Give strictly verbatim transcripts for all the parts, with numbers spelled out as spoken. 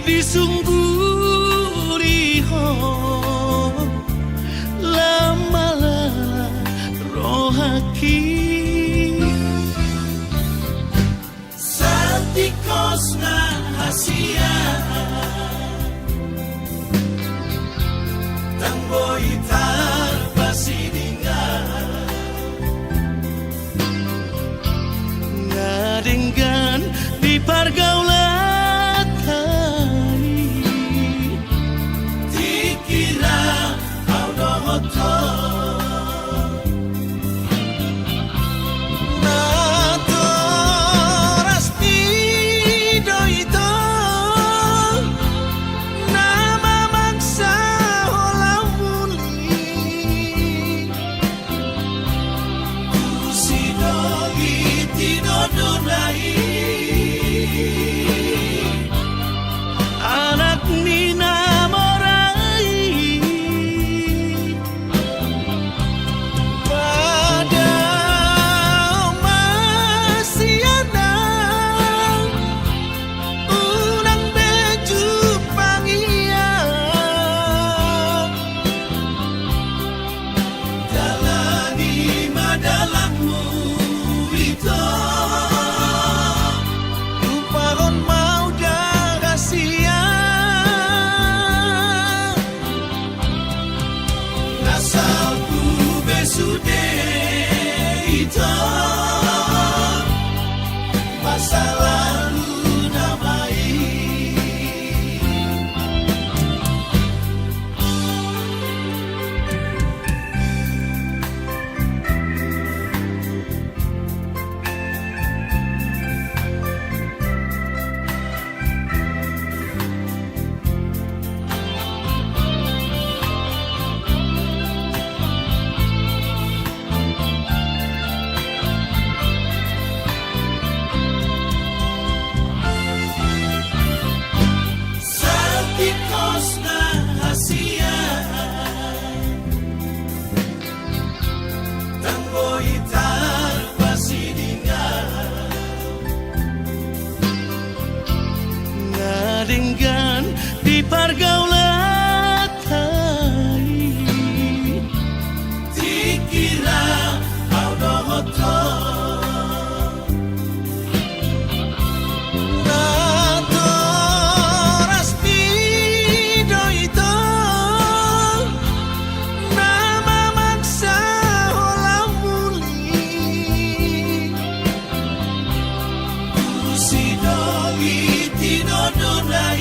Disumbulihon lam malala rohangki. Satikosna hasian, ndang boi tarpasidingan. Nga denggan di pargaulanta i, tingki ra au dohot ho. Natoras ni do ito na mamaksa ho laho muli. Tusi do i, tinodo na i, anak ni na mora i. Padao ma sian au, unang be jumpang ia. Dalani ma dalanmu ito, lupaon ma au da hasian. Nga salpu be sude ito, masa lalu nama i. Satikosna hasian, ndang boi tarpasidingan. Nga denggan di pargaulanta i, tingki ra au dohot ho. Natoras ni do ito na mamaksa ho laho muli. Tusi do i, tinodo na i,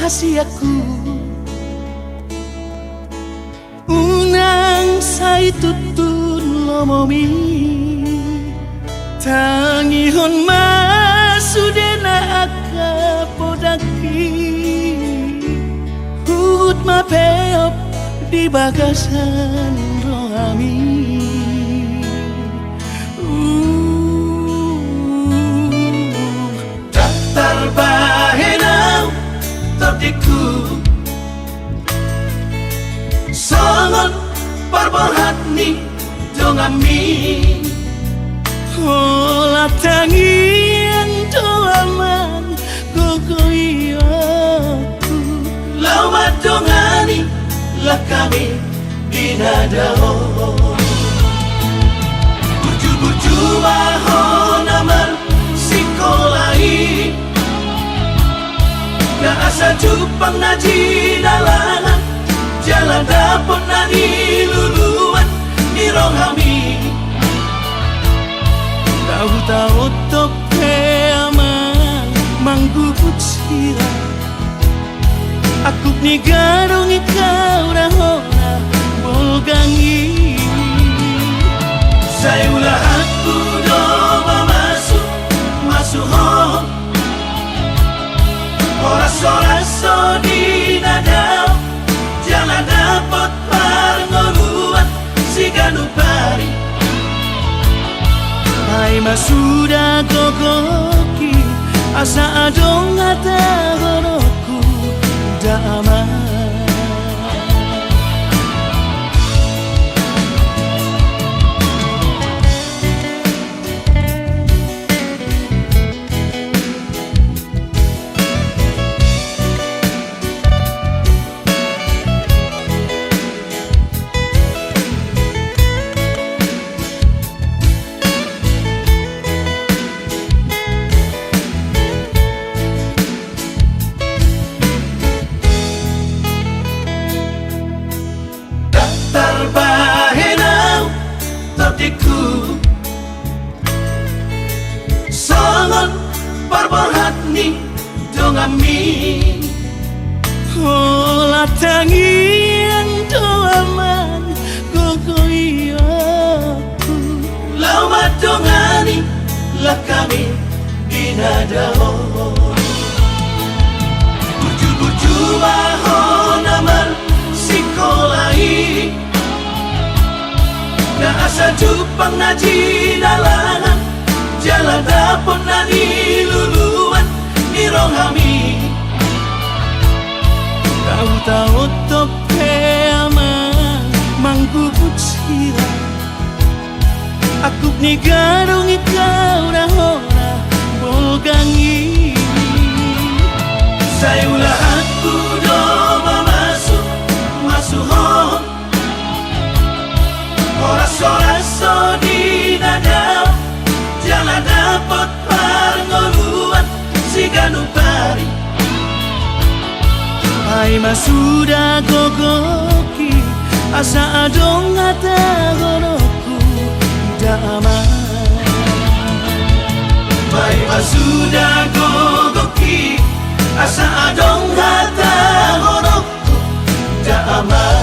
Siakku, unang sai tuntun lomomi. Tangihon ma sudena angka podangki, huhut ma peop di bagasan rohami. Uh, ndang tarbahen au tondingku songon parborhat ni donganmi. Holan tangiang do amang gogo i oku, laho mandongani langkami di na dao. Burju-burju ma ho na marsikola i, na asa jumpang na jinalahan, jala dapot na niluluan ni rohami. Ndang hutaotop pe amang manggubut sira, angkup ni gadong i hau na hona bolgang i. Sai ulahanku do mamasu-masu ho, horas-horas ho di na dao, jala dapot parngoluan siganup ari. Paima suda gogoki, asa adong hatahononku da amang. Ndang tarbahen au tondingku songon parborhat ni donganmi. Holan tangiang do amang gogo i oku, laho mandongani langkami di na dao. Burju-burju ma ho na marsikola i, na asa jumpang na jinalahan, jala dapot na niluluan ni rohami. Ndang hutaotop pe amang manggubut sira, angkup ni gadong i hau na hona bolgang i. Sai ulahanku do mamasu-masu ho, horas-horas ho di na dao, jala dapot parngoluan siganup ari. Paima suda gogoki, asa adong hatahononku da amang. Paima suda gogoki, asa adong hatahononku da amang.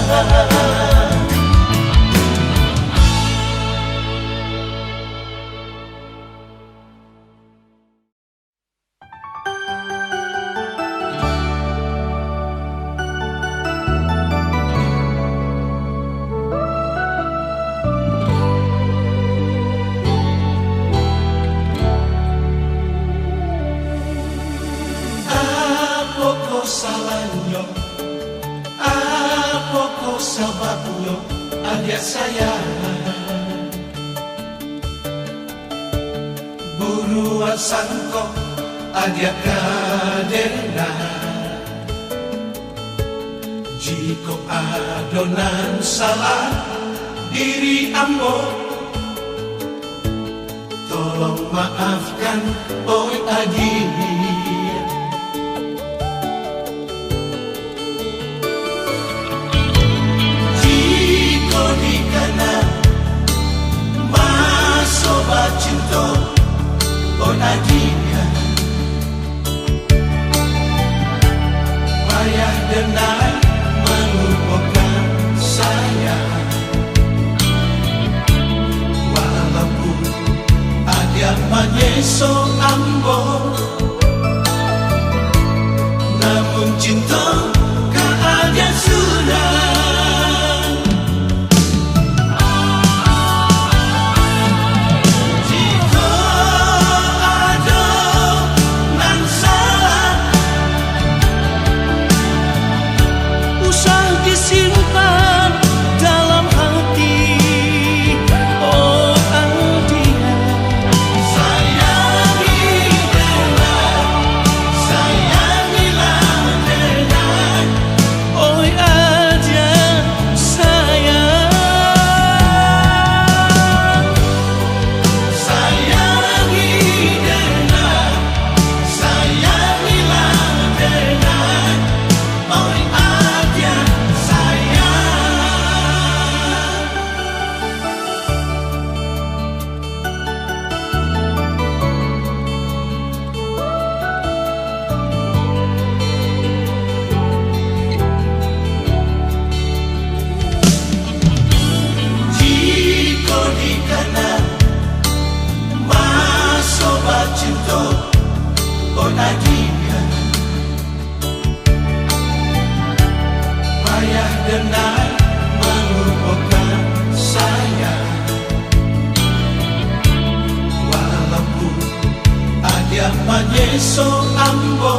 Apo ho salahnyo, apo ho sababnyo, adiak saya? Buruan sangkop adiak kaderna. Jiko adong na salah diri ambo, tolong maafkan, oi adiak. Jiko dikana masoba cinto, oi adiak, ma So ambo, namun cinta ka aja sudah. Jika ada nan salah, usah disimpan dalam hati, oh Aldia. Sayangi denai, sayangilah denai, oi Aldia sayang. Sayangi denai, sayangilah denai, oi Aldia sayang. Jiko dikana masoba cinta, oi Aldia. Payah denai malupakan saya. Walaupun Aldia manyeso ambo,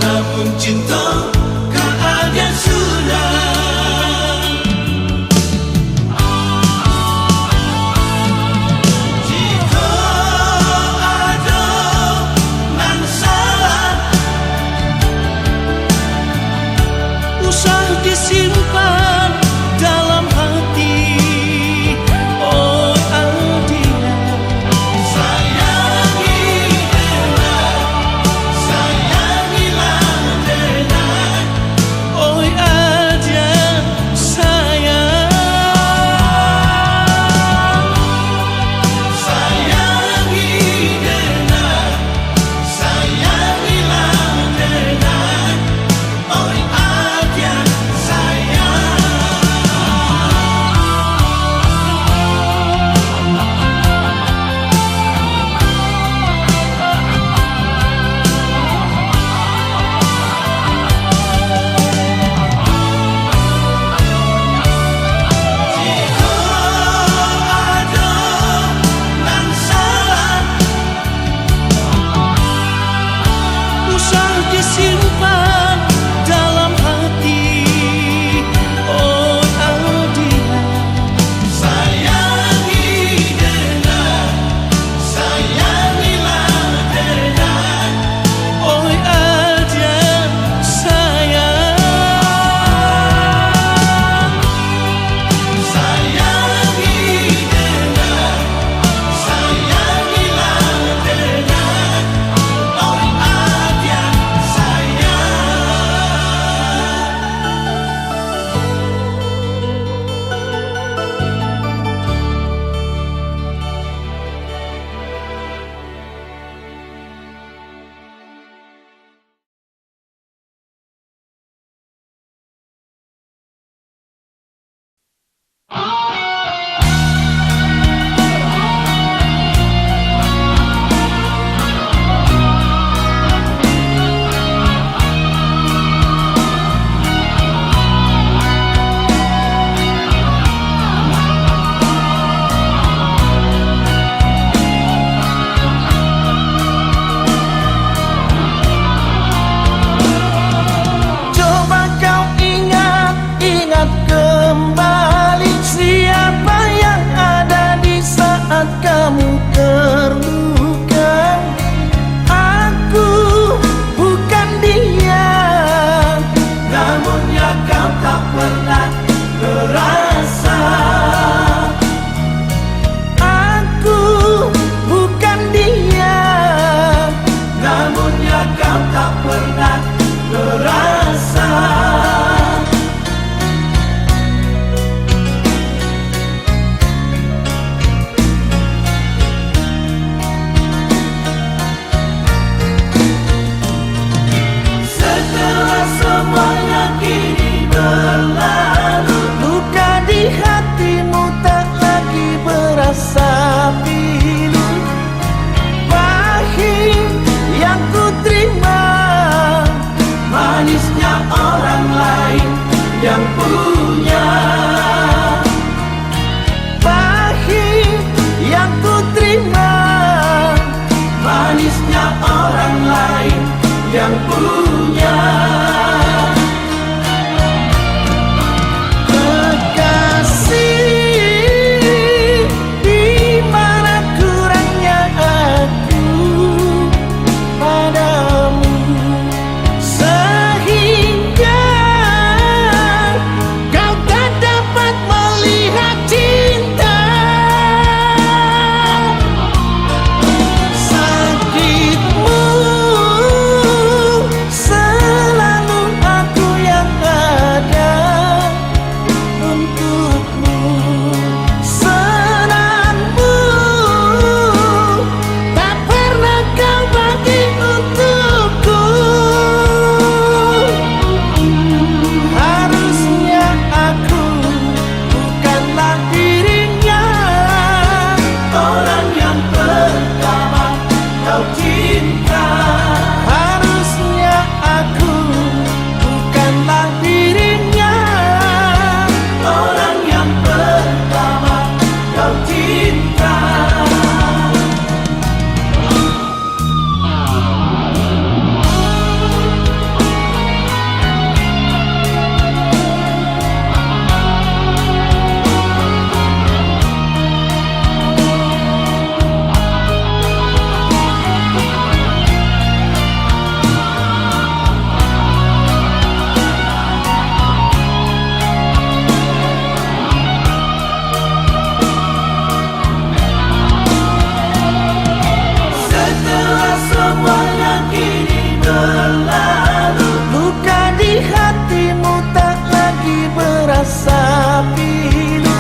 namun cinta ka aja sudah. Jika ada nan salah, usah disimpan dalam hati, oh Aldia. Sayangi denai, sayangilah denai, oi Aldia sayang. Sayangi denai, sayangilah denai, oi Aldia sayang. Usah disimpan dalam hati, oh Aldia. Sayangi denai, sayangilah denai, oi Aldia sayang. Sayangi denai, sayangilah denai, oi Aldia sayang. Coba kau ingat, ingat kembali siapa yang ada di saat kamu terluka. Aku bukan dia, namun ya kau tak pernah merasa. Aku bukan dia, namun ya kau tak pernah merasa. Setelah semuanya kini berlalu, luka yang punya. Pahit yang ku terima, manisnya orang lain yang punya. Kekasih, di mana kurangnya aku padamu, sehingga kau tak dapat melihat cinta. Sakitmu selalu aku yang ada untukmu. Senangmu tak pernah kau bagi untukku. Harusnya aku bukanlah dirinya, orang yang pertama kau cinta. Harusnya aku bukanlah dirinya, orang yang pertama kau cinta. Setelah semuanya kini berlalu, luka di hatimu tak lagi berasa pilu.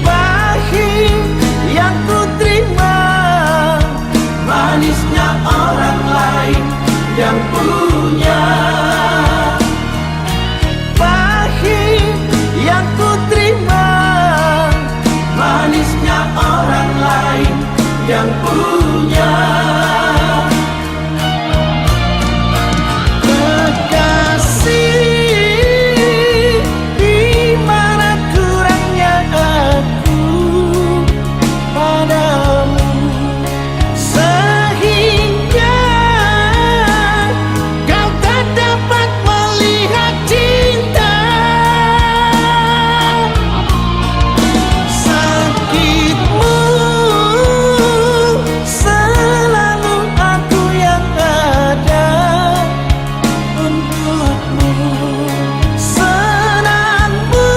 Pahit yang ku terima, manisnya orang lain yang punya. Pahit yang ku terima, manisnya orang lain yang punya. Kekasih, di mana kurangnya aku padamu, sehingga kau tak dapat melihat cinta. Sakitmu selalu aku yang ada untukmu. Senangmu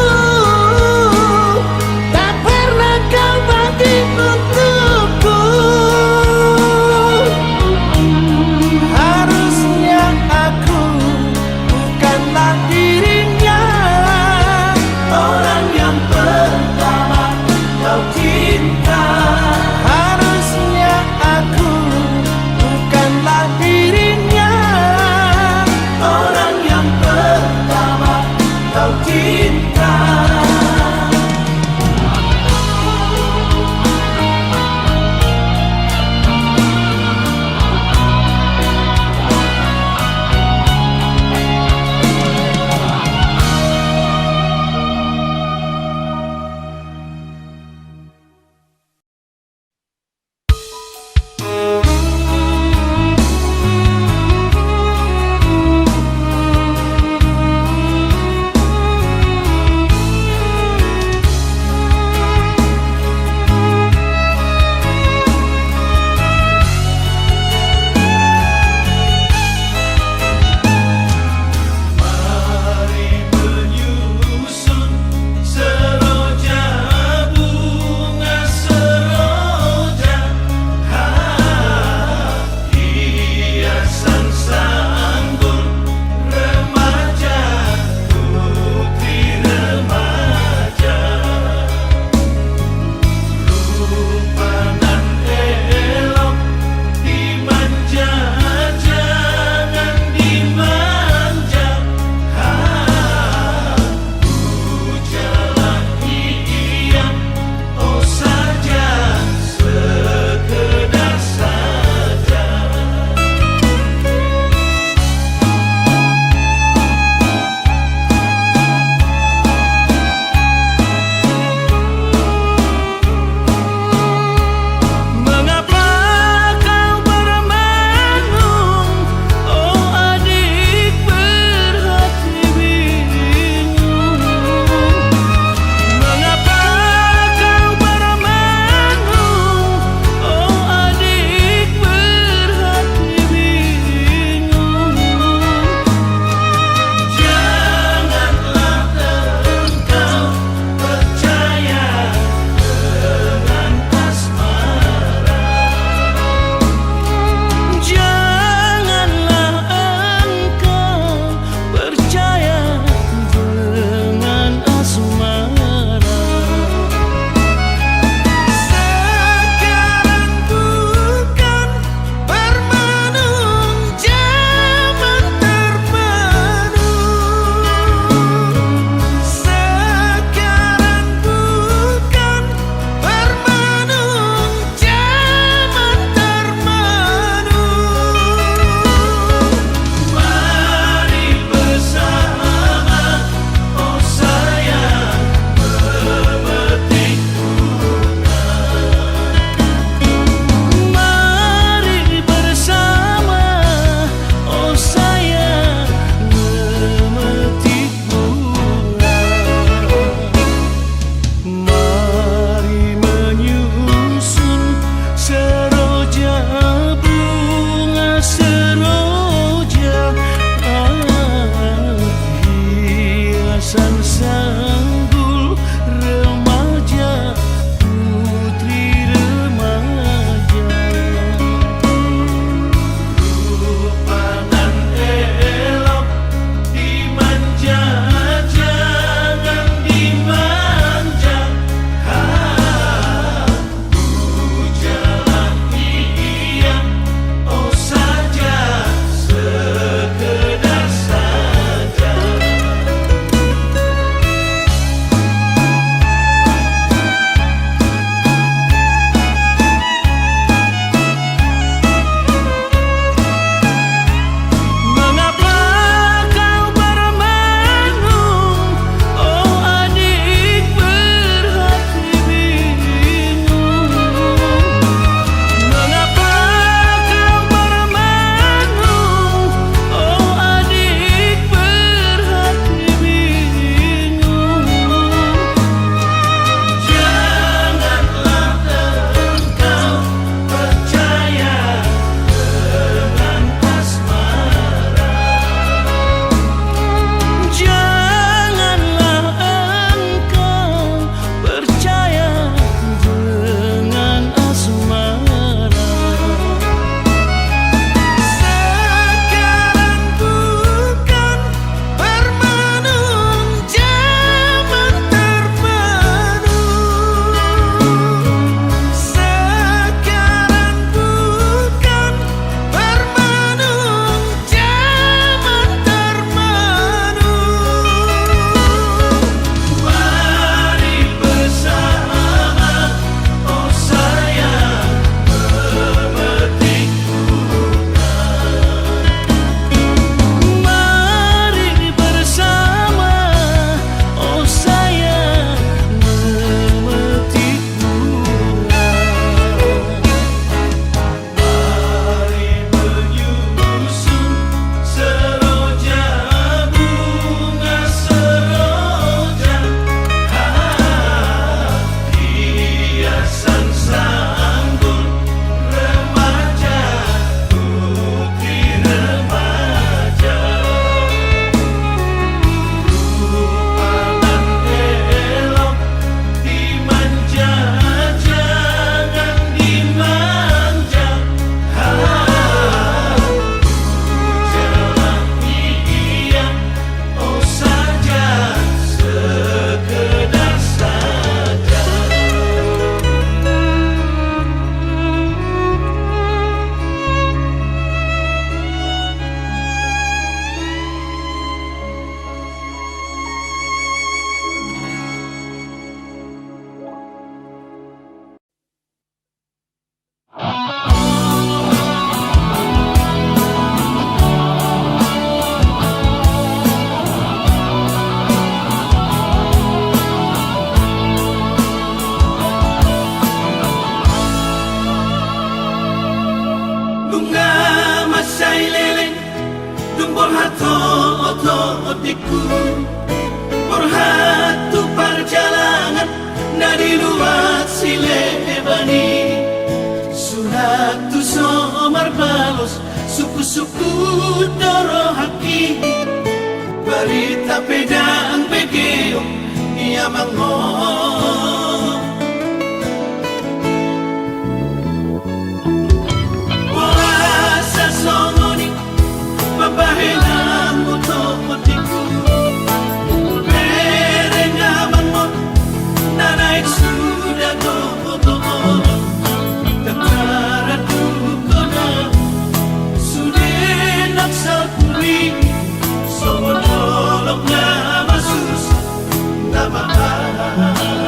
tak pernah kau bagi untukku. Harusnya aku bukanlah dirinya, orang yang pertama kau cinta. Harusnya aku bukanlah dirinya, orang yang pertama kau cinta. Sanggul remaja, putri remaja. Rupa nan elok dimanja, jangan dimanja. Ha. Bujalan ia, oh saja, sekedar saja. Mengapa kau bermenung, oh adik, berhati bingung? Mengapa kau bermenung, oh adik, berhati bingung? Janganlah engkau percaya dengan asmara. Janganlah engkau percaya dengan asmara. Sekarang bukan permenung, zaman termenung. Sekarang bukan permenung, zaman termenung. Mari bersama, oh sayang, memetik bunga. Mari bersama, oh sayang, memetik bunga. Mari menyusun seroja bunga seroja, ah, hiasan sanggul remaja, putri remaja. Rupa nan elok dimanja, jangan dimanja. Ha, jalan ia, oh saja, sekedar saja. Nunga mansai leleng, dung borhat ho oto otikku, borhat tu parjalangan na di luat sileban i. Surat tu so marbalos, sukut-sukut do rohangki. Barita pe ndang begeon i amang on. Boasa songon i pambahenanmu, oto otikku? Bereng amang on, na naeng suda do oto on. Ndang taradu hona sude nang salpu i, songon holong na masusa, na mabahat.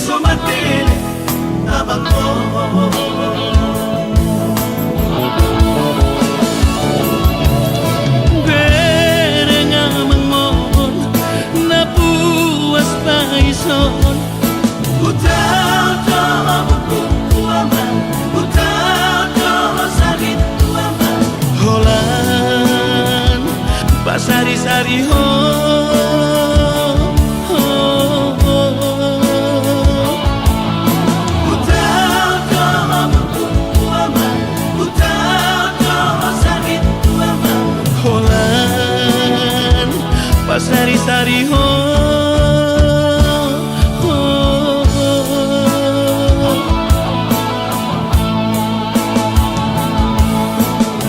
So matene amang on. Bereng amang on na puas paison. Hutaon do ho buku amang, hutaon do ho saritu amang. Holan pasarisari ho. Hutaon do ho buku amang, hutaon do ho saritu amang. Holan pasarisari ho.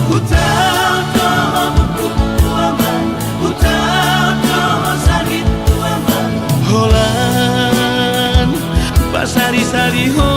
Hutaon do ho buku amang, hutaon do ho saritu amang. Holan pasarisari ho.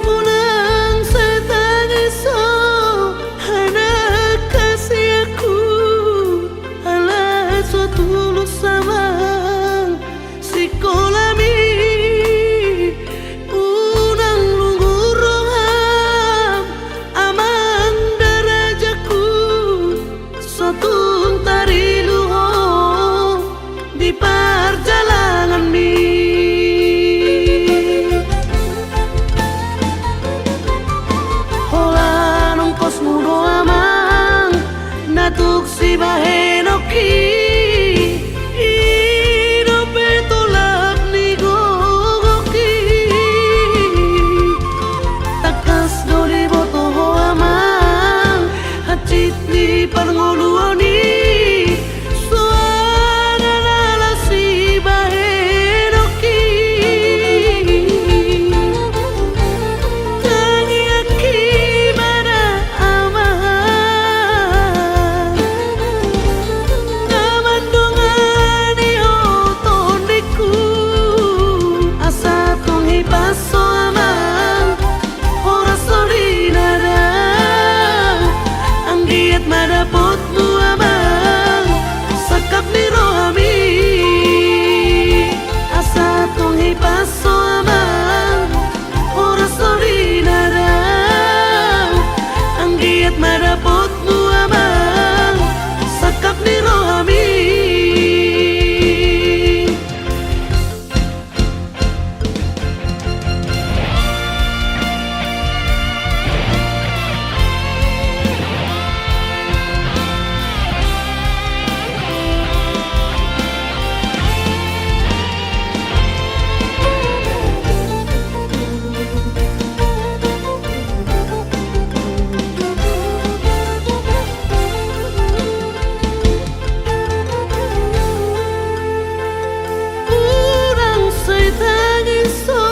Unang sai tangis ho anak hasianku, ala so tulus amang sikolami. Unang lungun roham amang darajangku, so tung tarilu ho di parjalanganmi. Holan ongkosmu do amang na tuk sibahenonki, i dope tolap ni gogongki. Tangkas do diboto ho amang hansit ni parngoluon i, soara na laho sibahenonki. Tangiangki ma da amang, na mandongani ho tondingku, asa tung hipas ho amang, horas do di na dao. Anggiat ma dapotmu amang sangkap ni rohami, asa tung hipas ho amang, horas do di na dao. Anggiat ma dapotmu amang sangkap ni rohami. Unang sai tangis ho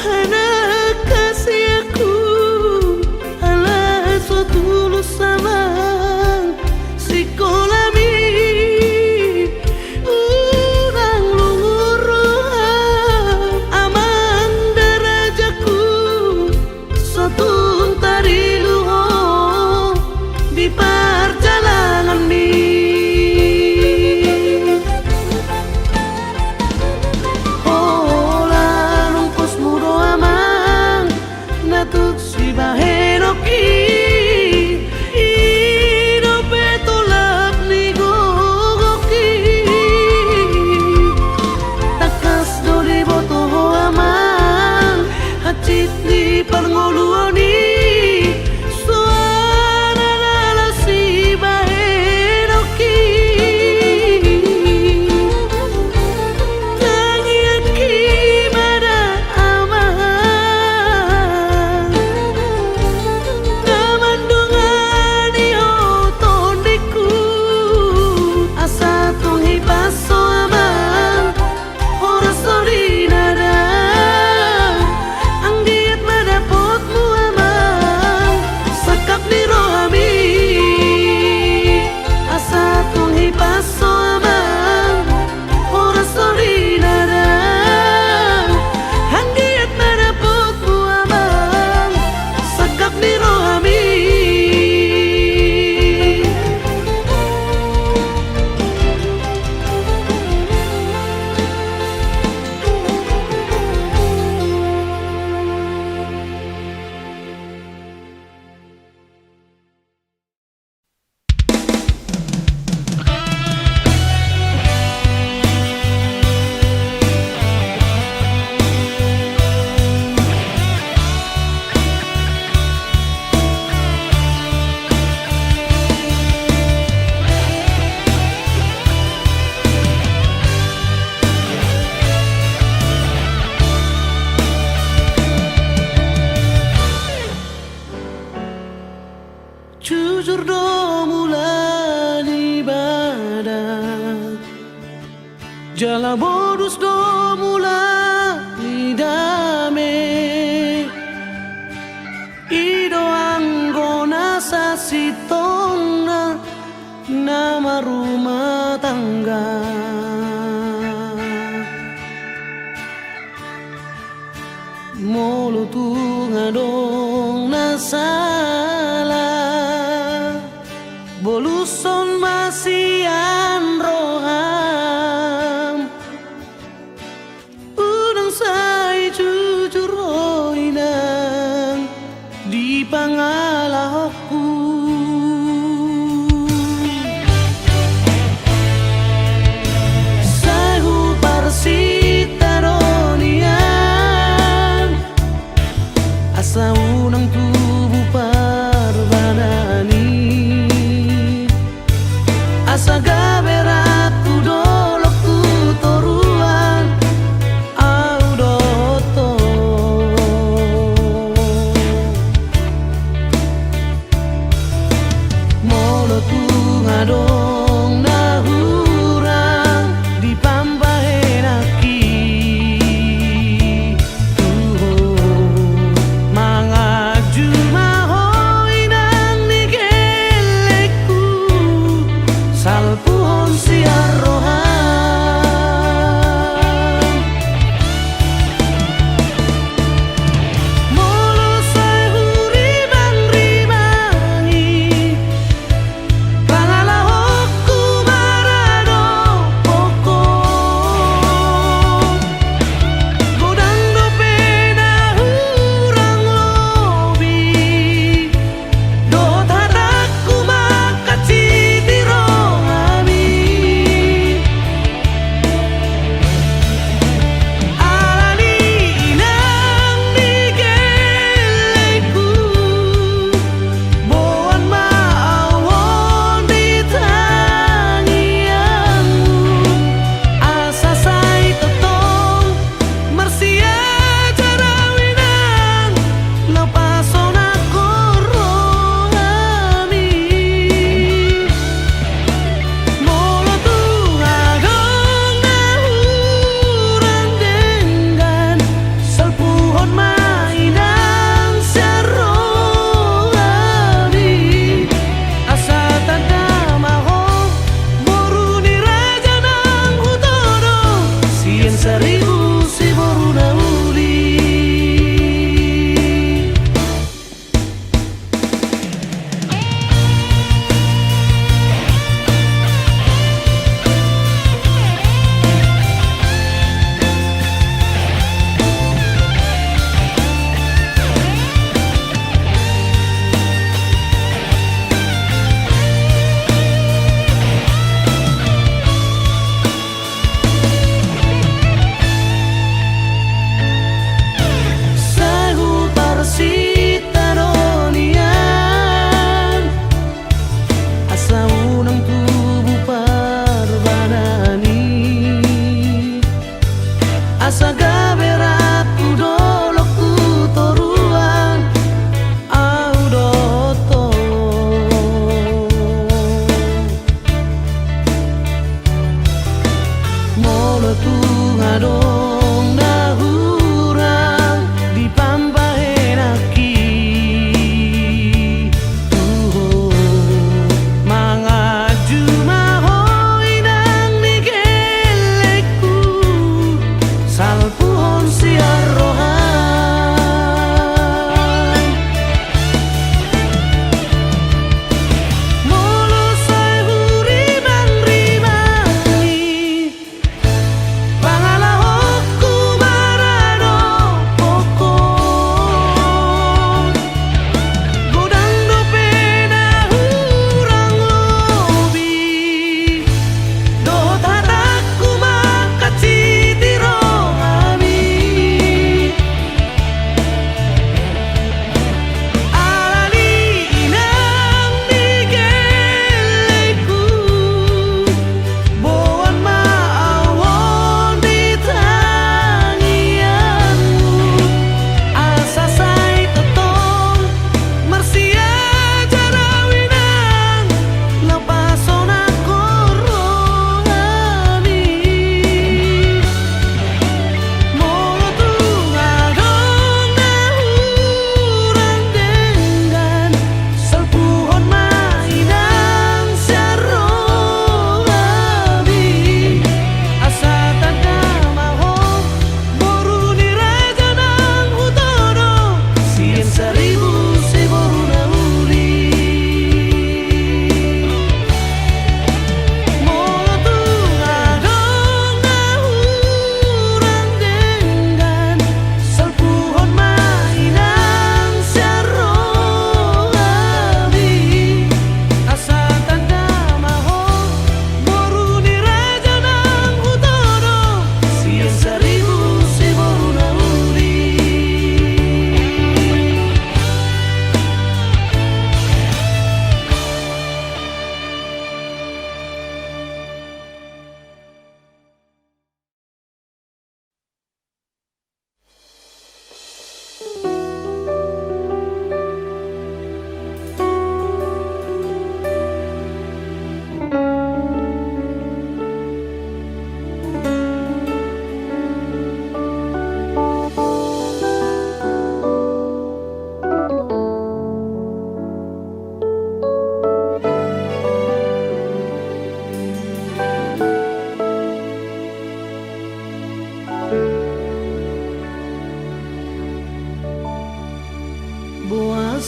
anak hasianku, ala so tulus amang sikolami. Unang lungun roham amang darajangku, so tung tarilu ho di parjalanganmi. Holan ongkosmu do amang na tuk sibahenonki, i dope tolap ni gogongki. Tangkas do diboto ho amang hansit ni parngoluon i, soara na laho sibahenonki. Tangiangki ma da amang, Jujur do mula ni badan, jala bodus do mula ni dame. I do anggo na sasintongna na marrumah tangga. Molo tung adong na sala, bolushon ma sian roham. Unang sai jujur ho inang di pangalahonku. Sai huparsinta do nian, asa unang tubu parbadaan i. Asa gabe ratu dolok tu toruan, au dohot ho. Molo tung adong na hurang di pambahenanki tu ho, manganju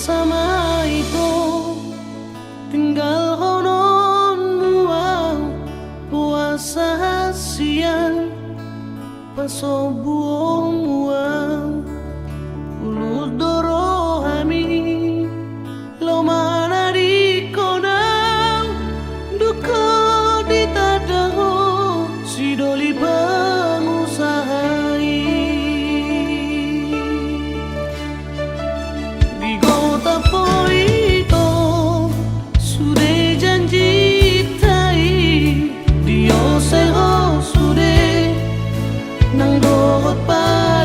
Sama ito, tinggalhononmu au, boasa hasian pasombuonmu au. Ulut do rohami laho manadingkon au, dungkon ditanda ho sidoli pangusaha i. Di gotap ho ito sude janjinta i, diose ho sude nang dohot pa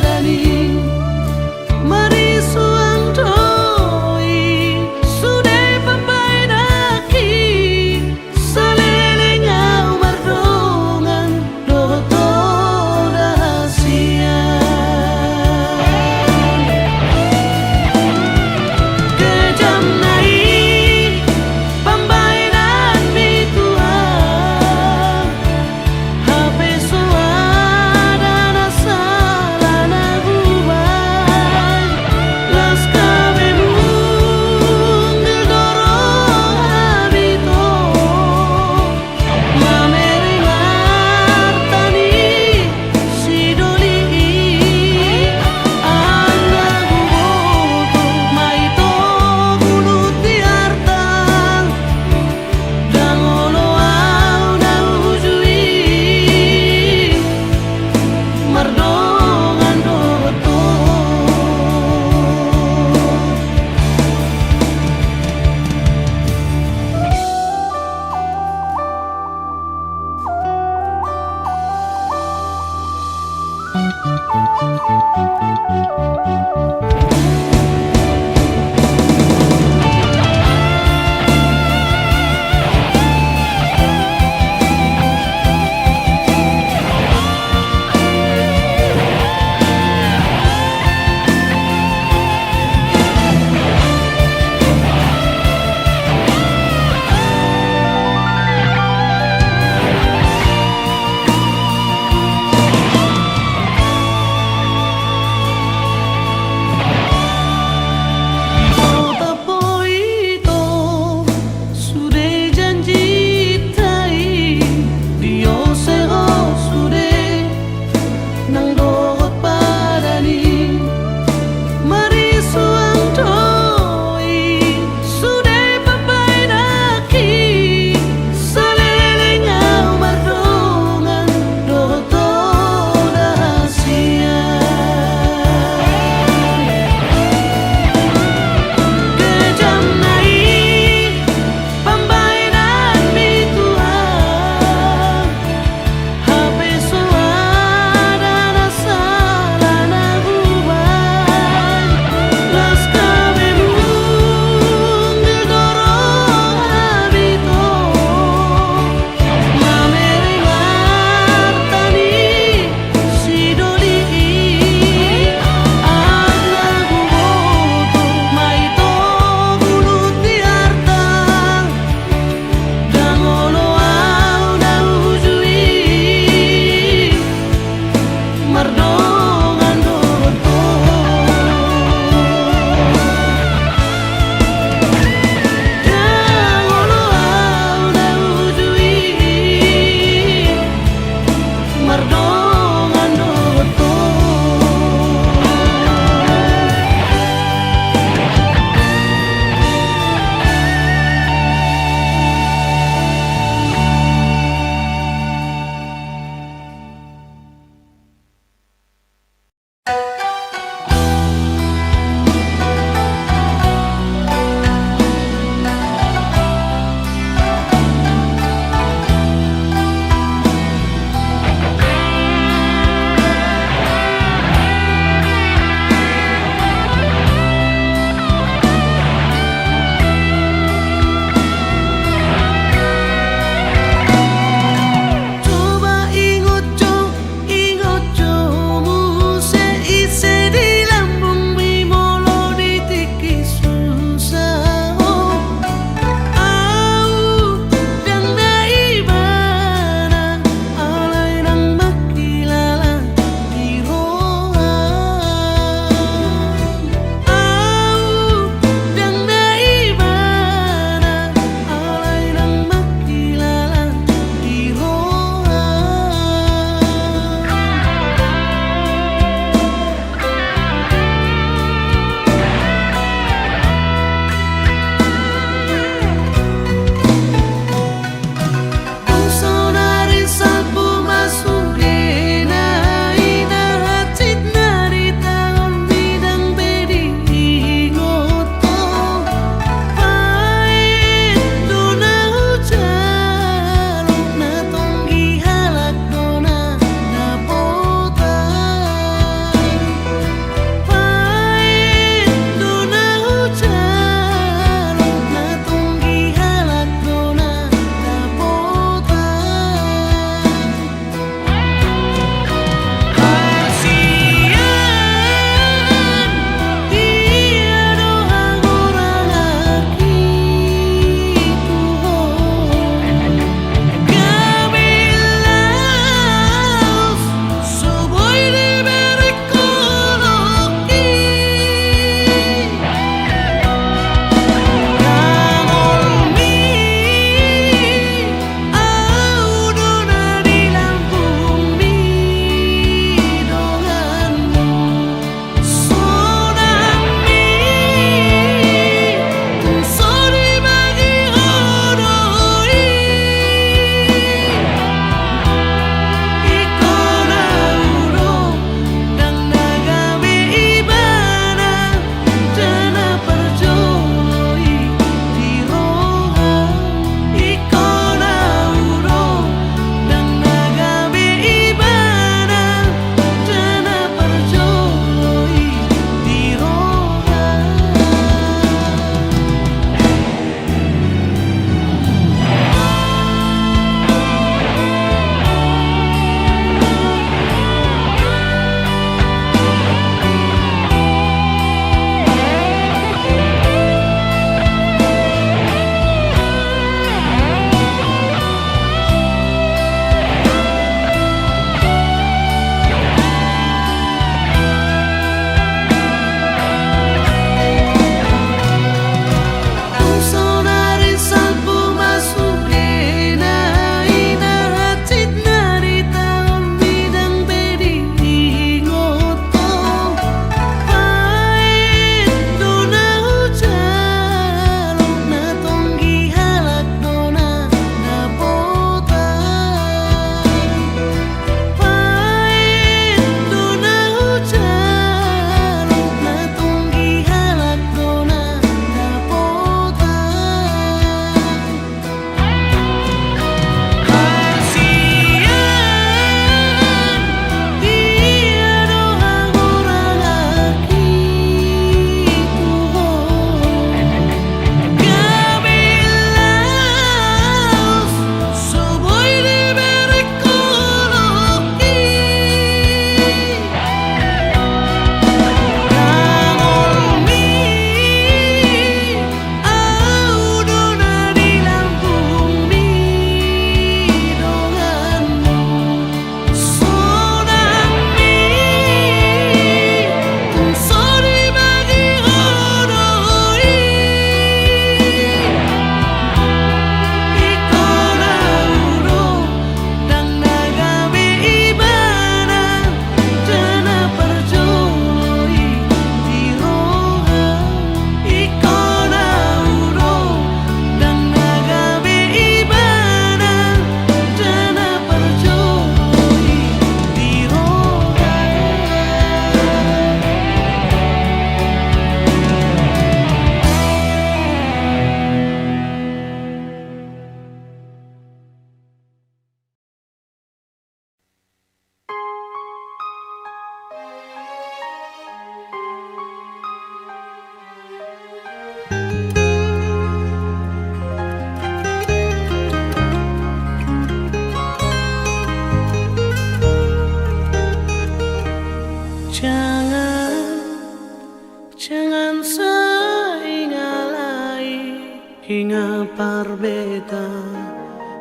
Inga parbeta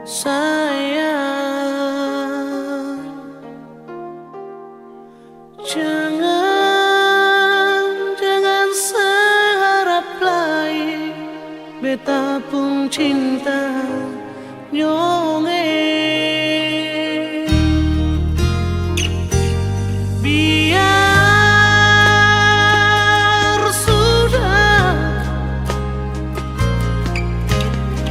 sayang. Jangan, jangan seharap lain, beta pung cinta nyonge. Biar sudah,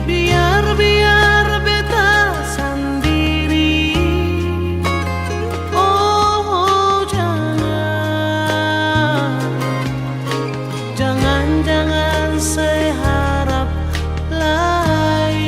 biar, biar beta sandiri. Oh, jangan, jangan, jangan seharap lain.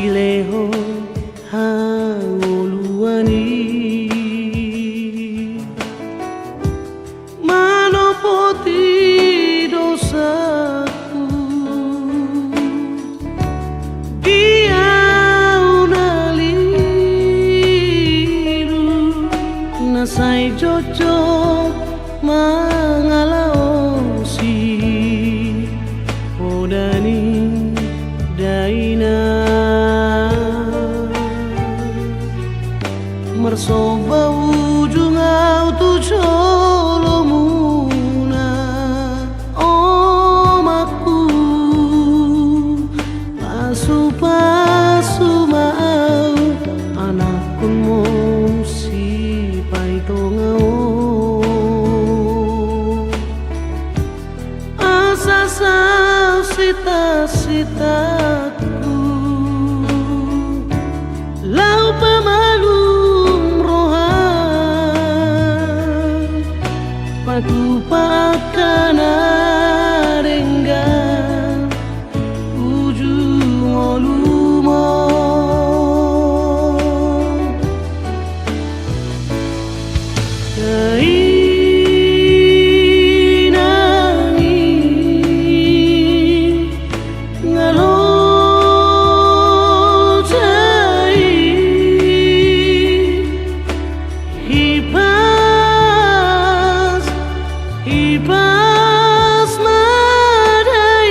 Dilehon hangoluan i manopoti dosaku. Di au na lilu na sai jotjot mangalaosi poda ni dainang. Marsomba ujung au tu jolomuna, omakku. Pasupasu ma au, anakkonmu Sipaitonga on. Asa saut sitasitaku laho pamalum roha, patupa angka na denggan ujung ngolum on. Dainang i, nga loja i, hipas, hipas ma dainang.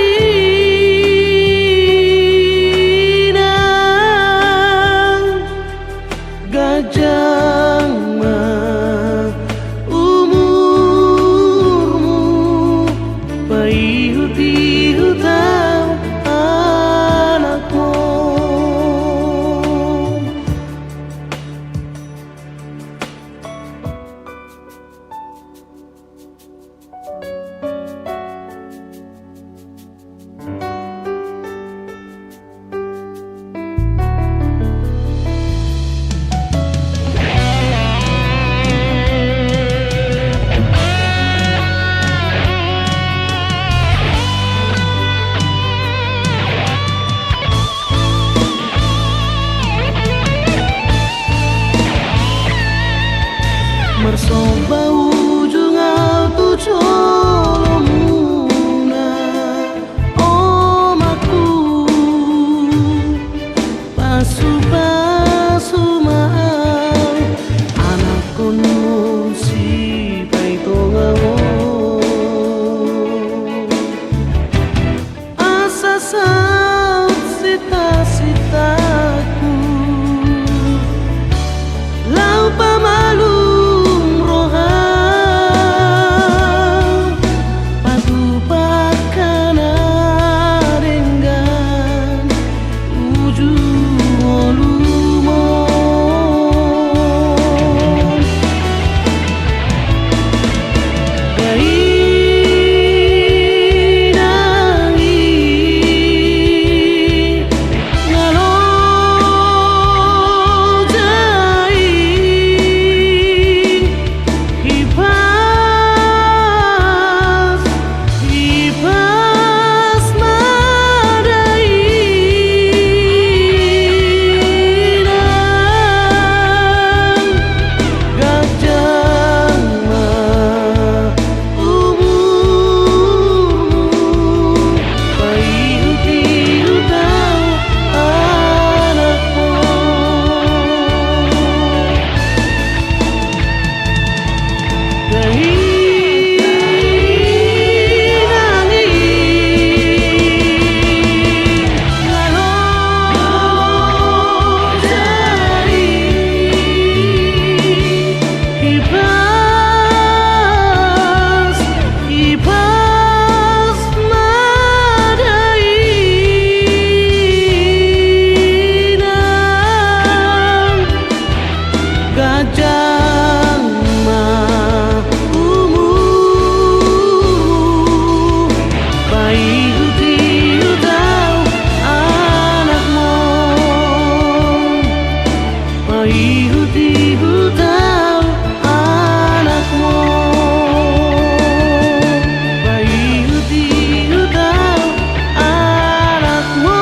Ganjang ma umurmu, paihutihut au anakmu. Marsomba ujung au tu jolomuna, omakku. Pasupasu ma au, anakkonmu Sipaitonga on. Asa saut sitasitaku laho pamalum roha, patupa angka na denggan ujung ngolum on. Dainang i, nga loja i, hipas, hipas ma dainang. Ganjang ma umurmu, paihutihut au anakmu. Dainang i, nga loja i, hipas, hipas ma dainang. Ganjang ma umurmu, paihutihut au anakmu. Paihutihut au anakmu. Paihutihut au anakmu.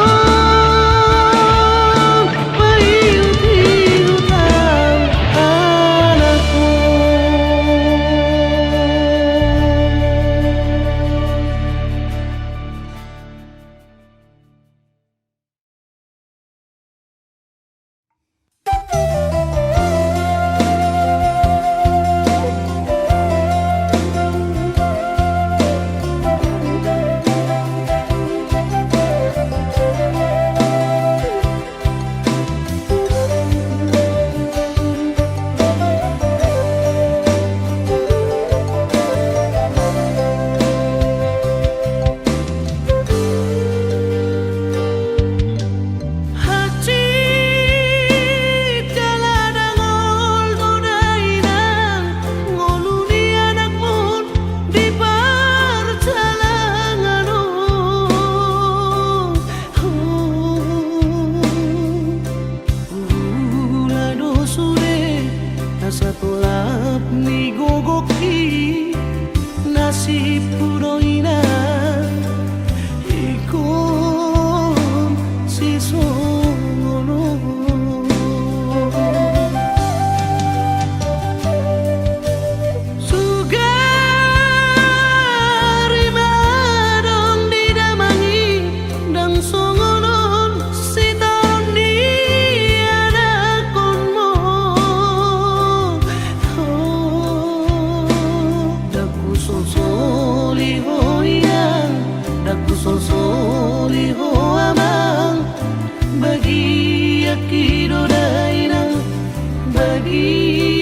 Satolap ni gogongki, nasibku do inang, ingkon sisongon on. Sugari ma adong di damang i, ndang songon on sitaon ni anakhonmu. Ndang husolsoli ho inang, ndang husolsoli ho amang. Bagianki do da inang, bagian